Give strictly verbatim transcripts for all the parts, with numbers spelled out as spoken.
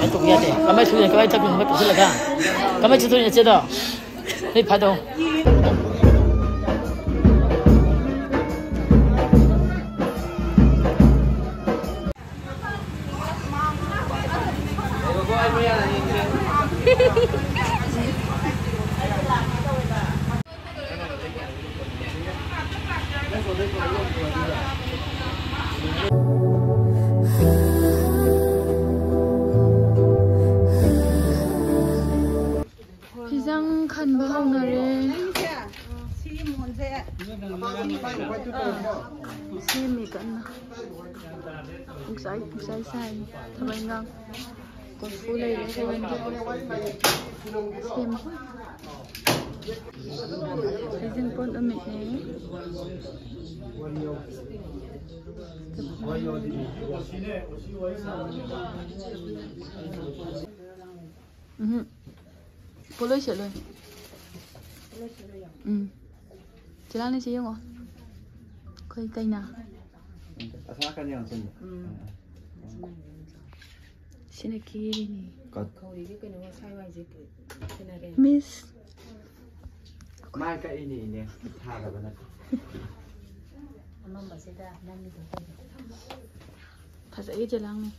ꯀꯃꯥꯏꯅ ꯇꯧꯕ ꯌꯥꯗꯦ? ꯀꯃꯥꯏꯅ ꯊꯣꯛꯏꯅꯣ? ꯀꯃꯥꯏꯅ ꯊꯛꯇꯣꯏꯅꯣ? ꯃꯣꯏ ꯄꯤꯁꯤꯜꯂꯒ ꯀꯃꯥꯏꯅ ꯆꯠꯇꯣꯏꯅꯣ? ꯆꯦꯗꯣ ꯅꯣꯏ ꯐꯥꯗꯧ꯫ ꯐꯤꯖꯪ ꯈꯟꯕ ꯍꯧꯅꯔꯦ꯫ ꯁꯦꯝꯃꯤ ꯀꯟꯅ꯫ ꯄꯨꯡꯆꯥꯏ ꯄꯨꯡꯆꯥꯏ ꯆꯥꯏꯔꯤ꯫ ꯊꯕꯛ ꯏꯟꯈꯥꯡ ꯀꯣꯔꯐꯨ ꯂꯩꯔꯦ꯫ ꯁꯦꯝꯃꯤ꯫ ꯍꯩꯖꯤꯡꯄꯣꯠ ꯅꯨꯃꯤꯠꯅꯦ꯫ ꯎꯝ꯫ ꯄꯣꯠꯂꯣꯏ ꯁꯦꯠꯂꯣꯏ꯫ ꯎꯝ꯫ ꯆꯦ ꯂꯥꯡꯅꯦ ꯁꯤ ꯌꯦꯡꯉꯣ꯫ ꯑꯩꯈꯣꯏ ꯀꯩꯅꯥ꯫ ꯎꯝ꯫ ꯑꯁꯣꯝ ꯅꯥꯀꯟ ꯌꯥꯝ ꯆꯤꯟꯕ꯫ ꯎꯝ꯫ ꯁꯤꯅ ꯀꯦꯔꯤꯅꯤ꯫ ꯀꯠ꯫ ꯈꯧꯔꯤꯒꯤ ꯀꯩꯅꯣ ꯉꯁꯥꯏ ꯋꯥꯏꯁꯦ ꯈꯦꯠꯅꯔꯦ꯫ ꯃꯤꯁ꯫ ꯃꯥꯏ ꯀꯛꯏꯅꯦ ꯏꯅꯦ꯫ ꯊꯥꯗꯕ ꯅꯠꯇꯦ꯫ ꯑꯃꯝꯕꯁꯤꯗ ꯅꯪꯒꯤꯗꯣ ꯀꯩꯅꯣ? ꯐꯖꯩ ꯆꯦ ꯂꯥꯡꯅꯦ꯫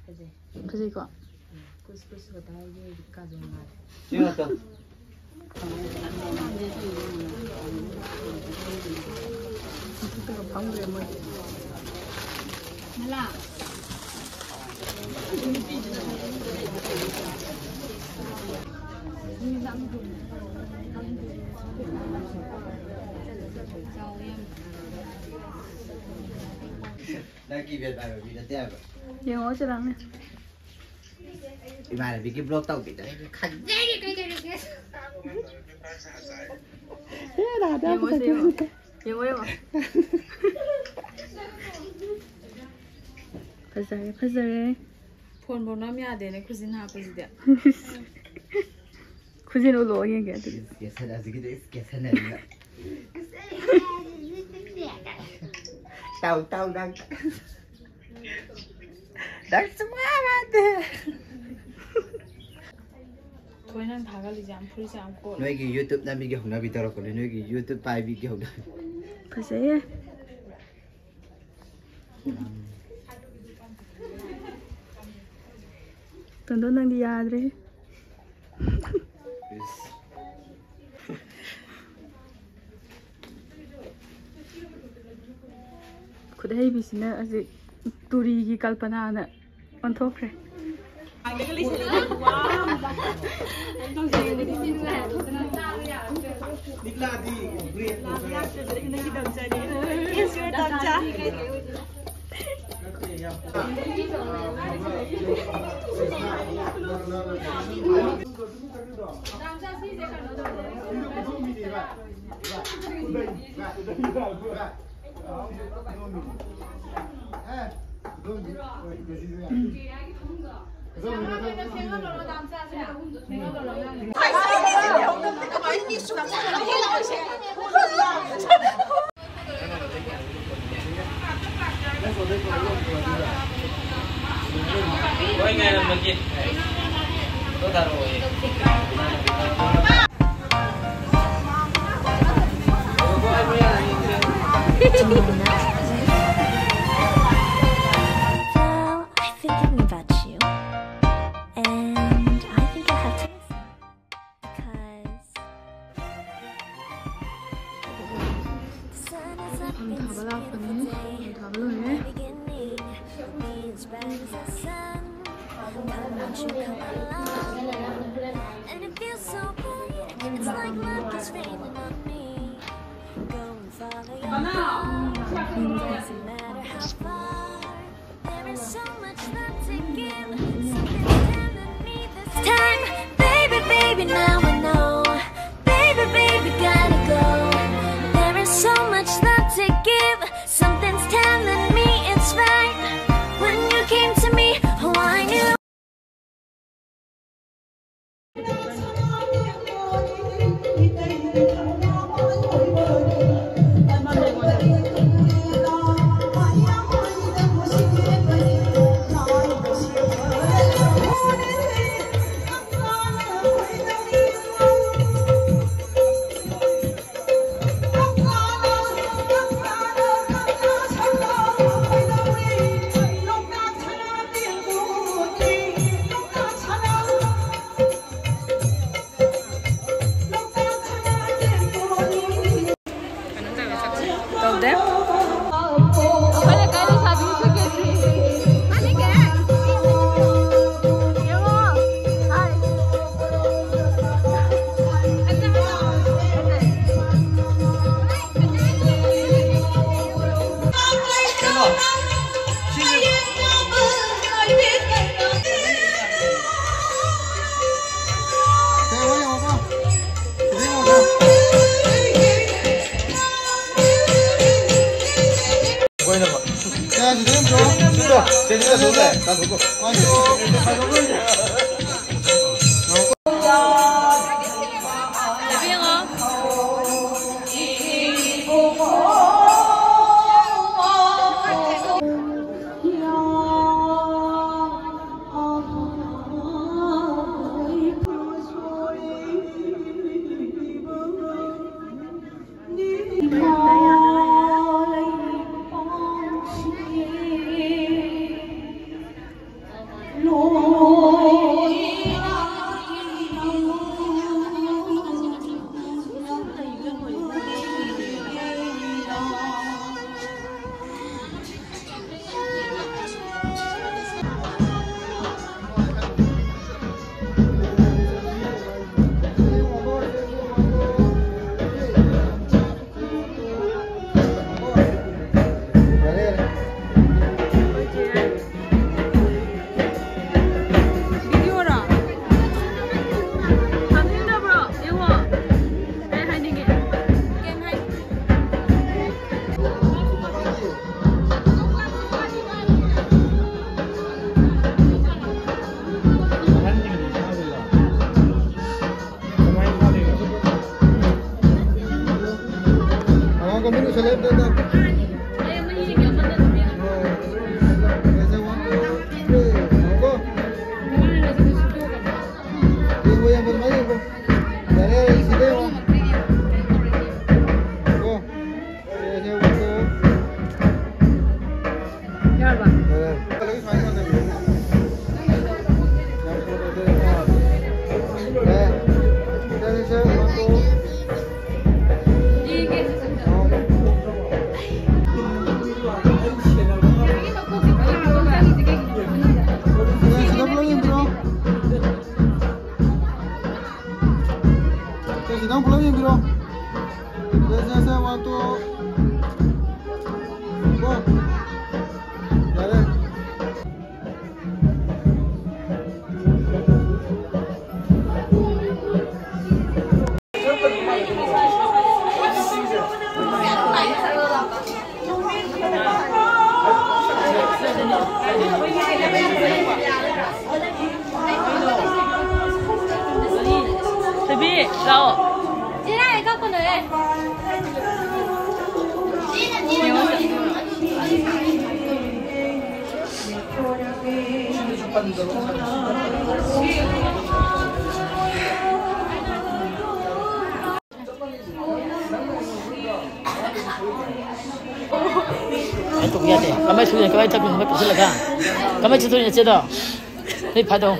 ꯐꯖꯩ꯫ ꯐꯖꯩꯀꯣ? ꯀꯨꯁ ꯀꯨꯁ ꯍꯣꯇꯥ ꯍꯦ, ꯌꯦ ꯀꯥꯖꯣꯜ ꯃꯥꯜꯂꯦ꯫ ꯁꯤ ꯉꯥꯛꯇ꯫ ꯃꯊꯛꯇꯒ ꯐꯝꯈ꯭ꯔꯦ ꯃꯣꯏ꯫ ꯅꯪ ꯀꯤꯕꯦꯠ ꯄꯥꯏꯕ ꯃꯤ ꯅꯠꯇꯦ ꯍꯥꯏꯕ꯫ ꯌꯦꯡꯉꯣ ꯆꯦ ꯂꯥꯡꯅꯦ꯫ ꯏꯃꯥꯟꯅꯕꯤꯒꯤ ꯕ꯭ꯂꯣꯛ ꯇꯧꯕꯤꯗꯣ ꯑꯩꯅ ꯈꯪꯖꯔꯤ ꯀꯩꯗꯧꯔꯒꯦ꯫ ꯌꯦꯡꯉꯣ ꯁꯦ, ꯌꯦꯡꯉꯣ꯫ ꯌꯦꯡꯉꯣ, ꯌꯦꯡꯉꯣ꯫ ꯐꯖꯔꯦ, ꯐꯖꯔꯦ꯫ ꯐꯣꯟ ꯐꯥꯎ ꯅꯝ ꯌꯥꯗꯦꯅꯦ ꯈꯨꯖꯤꯟ ꯍꯥꯞꯄꯁꯤꯗꯤ꯫ ꯈꯨꯖꯤꯟ ꯎꯠꯂꯛꯑꯣ ꯌꯦꯡꯒꯦ ꯑꯗꯨꯗꯤ꯫ ꯀꯦꯁꯟ ꯍꯧꯖꯤꯛꯀꯤꯗꯣ ꯏꯁ ꯀꯦꯁꯟ ꯍꯥꯏꯅ꯫ ꯇꯧ, ꯇꯧ, ꯅꯪ꯫ ꯅꯪ ꯁꯨꯡꯌꯥ ꯌꯥꯗꯦ꯫ ꯅꯣꯏꯒꯤ YouTube ꯅꯝꯕꯤꯒꯤ ꯍꯧꯅꯕꯤ ꯇꯧꯔꯛꯄꯅꯦ, ꯅꯣꯏꯒꯤ YouTube ꯄꯥꯏꯕꯤꯒꯤ ꯍꯧꯅꯕꯤ꯫ ꯐꯖꯩꯌꯦ꯫ ꯇꯣꯟꯗꯣꯟ, ꯅꯪꯗꯤ ꯌꯥꯗ꯭ꯔꯦ꯫ ꯈꯨꯠꯍꯩꯕꯤꯁꯤꯅ ꯍꯧꯖꯤꯛ ꯇꯨꯔꯤꯒꯤ ꯀꯜꯄꯅꯥꯅ ꯑꯣꯟꯊꯣꯛꯈ꯭ꯔꯦ꯫ Well, I've been thinking about you, and I think I have to listen because the sun is up, it's a beautiful day. The beginning be as bright as the sun. Come, won't you come along? And it feels so right, it's like luck is raining on me. Go and follow your heart, it doesn't matter how far. There is so much love to give, something's telling me this time. Baby, baby, now I know. Baby, baby, gotta go. There is so much love to give, something's telling me it's right. When you came to me, oh, I knew. ꯆꯦ ꯔꯥꯏ ꯀꯞꯀꯅꯨꯍꯦ꯫ ꯀꯃꯥꯏꯅ ꯇꯧꯕ ꯌꯥꯗꯦ? ꯀꯃꯥꯏꯅ ꯁꯨꯗꯣꯏꯅꯣ? ꯀꯃꯥꯏꯅ ꯊꯛꯇꯣꯏꯅꯣ? ꯀꯃꯥꯏꯅ ꯄꯤꯁꯤꯜꯂꯒ? ꯀꯃꯥꯏꯅ ꯆꯠꯇꯣꯏꯅꯣ, ꯅꯆꯦꯗꯣ? ꯅꯣꯏ ꯐꯥꯗꯧ꯫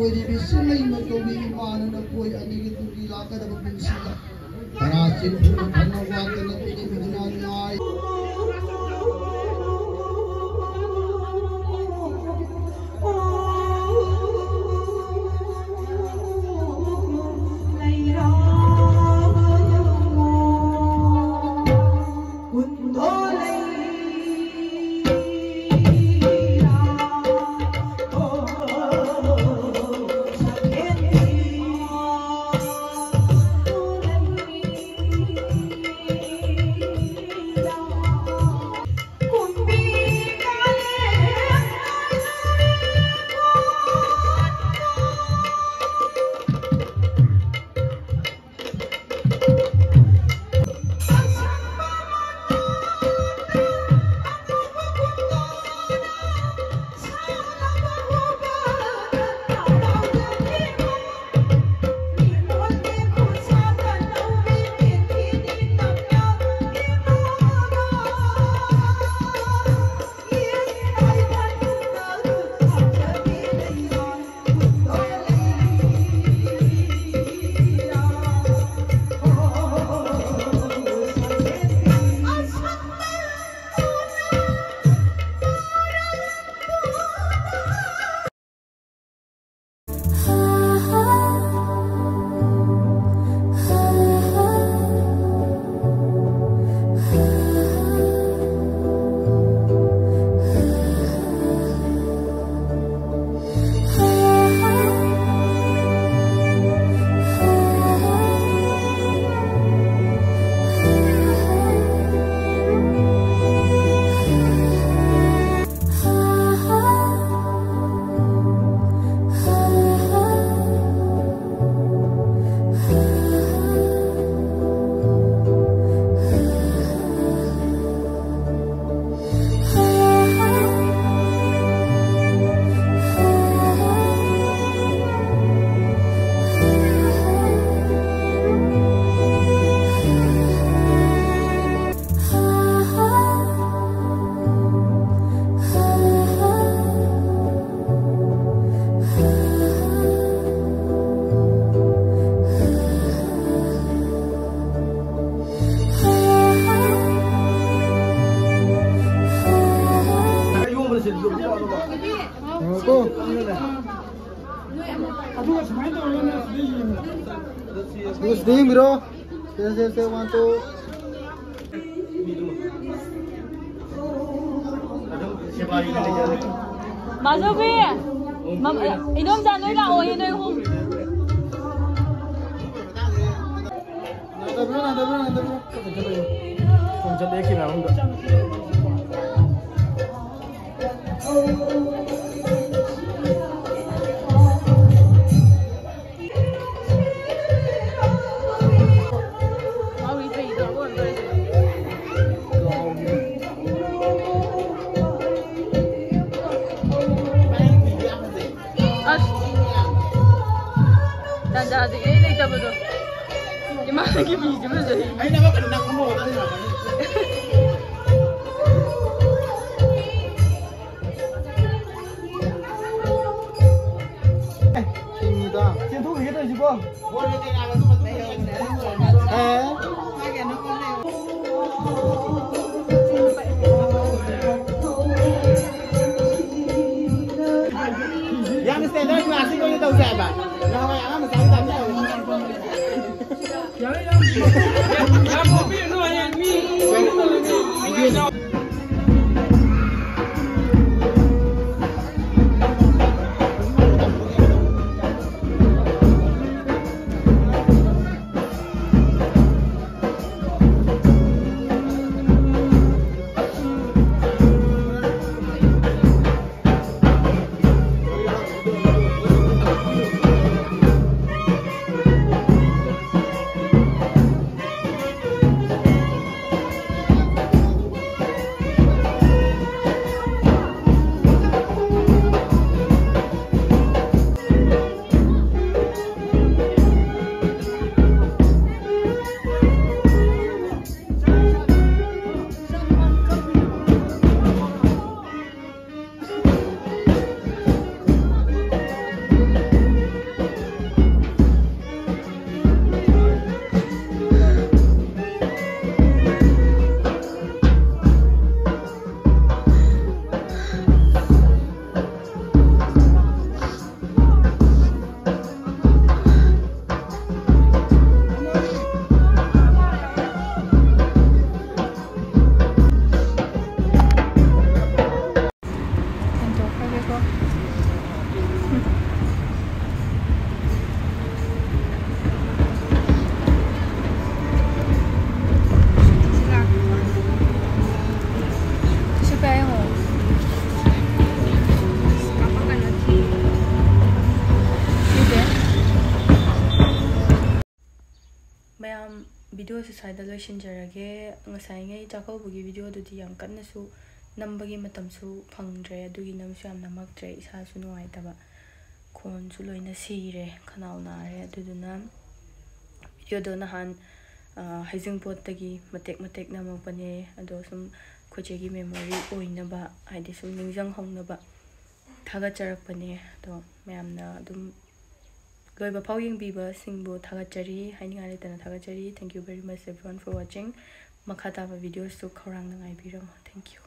ꯑꯣꯏꯔꯤꯕꯤ ꯁꯤꯡꯂꯩ ꯃꯇꯣꯝꯕꯤ ꯏꯃꯥꯅ ꯅꯈꯣꯏ ꯑꯅꯤꯒꯤ ꯇꯨꯡꯒꯤ ꯂꯥꯛꯀꯗꯕ ꯄꯨꯟꯁꯤꯗ ꯇꯔꯥ ꯆꯤꯟ ꯊꯨꯡꯅ ꯐꯅ ꯋꯥꯠꯇꯅ ꯄꯤꯅꯤꯡꯕꯗꯨꯅ ꯉꯥꯏ꯫ ꯌꯦꯡꯕꯤꯔꯣ꯫ ꯁꯦ, ꯁꯦ, ꯁꯦ, one, two꯫ ꯃꯥꯙꯕꯤ, ꯃꯝ-, ꯏꯗꯣꯝꯆꯥ, ꯅꯣꯏ ꯂꯥꯛꯑꯣꯌꯦ, ꯅꯣꯏ ꯑꯍꯨꯝ꯫ ꯅꯥꯟꯊꯕꯤꯔꯣ, ꯅꯥꯟꯊꯕꯤꯔꯣ, ꯅꯥꯟꯊꯕꯤꯔꯣ꯫ ꯊꯣꯡ ꯆꯠꯂꯦ, ꯀꯦꯃꯦꯔꯥ ꯃꯅꯨꯡꯗ꯫ ꯑꯁ, ꯇꯥꯟꯖꯥꯁꯦ ꯏꯔꯩ ꯂꯩꯇꯕꯗꯣ꯫ ꯏꯃꯥꯒꯤ ꯐꯤꯁꯦ ꯐꯖꯩ꯫ ꯑꯩꯅ ꯑꯃ ꯀꯩꯅꯣ ꯅꯪ ꯑꯃ ꯋꯥꯈꯜ ꯂꯥꯛꯀꯅꯤ꯫ ꯁꯤꯡꯉꯤꯗ꯫ ꯆꯦꯟꯊꯣꯛꯈꯤꯒꯦ ꯇꯧꯔꯤꯁꯤꯕꯣ꯫ ꯑꯦ꯫ ꯌꯥꯝ ꯁ꯭ꯇꯦꯟꯗꯔꯗ ꯀ꯭ꯂꯥꯁꯤꯛ ꯑꯣꯏꯅ ꯇꯧꯁꯦ ꯍꯥꯏꯕ꯫ ꯅꯍꯥꯟꯋꯥꯏ ꯑꯉꯥꯡ ꯃꯆꯥꯒꯤ ꯇꯥꯏꯞꯇ ꯇꯧꯋꯦ꯫ ꯌꯥꯝ videoꯁꯦ ꯁ꯭ꯋꯥꯏꯗ ꯂꯣꯏꯁꯤꯟꯖꯔꯒꯦ꯫ ꯉꯁꯥꯏꯉꯩ ꯆꯥꯛꯀꯧꯕꯒꯤ videoꯗꯨꯗꯤ ꯌꯥꯝ ꯀꯟꯅꯁꯨ ꯅꯝꯕꯒꯤ ꯃꯇꯝꯁꯨ ꯐꯪꯗ꯭ꯔꯦ, ꯑꯗꯨꯒꯤ ꯅꯝꯁꯨ ꯌꯥꯝ ꯅꯝꯃꯛꯇ꯭ꯔꯦ, ꯏꯁꯥꯁꯨ ꯅꯨꯡꯉꯥꯏꯇꯕ, ꯈꯣꯟꯁꯨ ꯂꯣꯏꯅ ꯁꯤꯔꯦ, ꯈꯅꯥꯎ ꯅꯥꯔꯦ꯫ ꯑꯗꯨꯗꯨꯅ videoꯗꯣ ꯅꯍꯥꯟ, ꯑ, ꯍꯩꯖꯤꯡꯄꯣꯠꯇꯒꯤ ꯃꯇꯦꯛ ꯃꯇꯦꯛ ꯅꯝꯃꯛꯄꯅꯦ꯫ ꯑꯗꯣ ꯁꯨꯝ ꯑꯩꯈꯣꯏ ꯆꯦꯒꯤ memory ꯑꯣꯏꯅꯕ, ꯍꯥꯏꯗꯤ ꯁꯨꯝ ꯅꯤꯡꯁꯤꯡꯍꯧꯅꯕ ꯊꯥꯒꯠꯆꯔꯛꯄꯅꯦ꯫ ꯑꯗꯣ ꯃꯌꯥꯝꯅ ꯑꯗꯨꯝ ꯂꯣꯏꯕ ꯐꯥꯎ ꯌꯦꯡꯕꯤꯕꯁꯤꯡꯕꯨ ꯊꯥꯒꯠꯆꯔꯤ, ꯍꯥꯏꯅꯤꯡꯉꯥꯏ ꯂꯩꯇꯅ ꯊꯥꯒꯠꯆꯔꯤ꯫ Thank you very much everyone for watching. ꯃꯈꯥ ꯇꯥꯕ videosꯇꯨ ꯈꯧꯔꯥꯡꯅ ꯉꯥꯏꯕꯤꯔꯝꯃꯣ꯫ Thank you.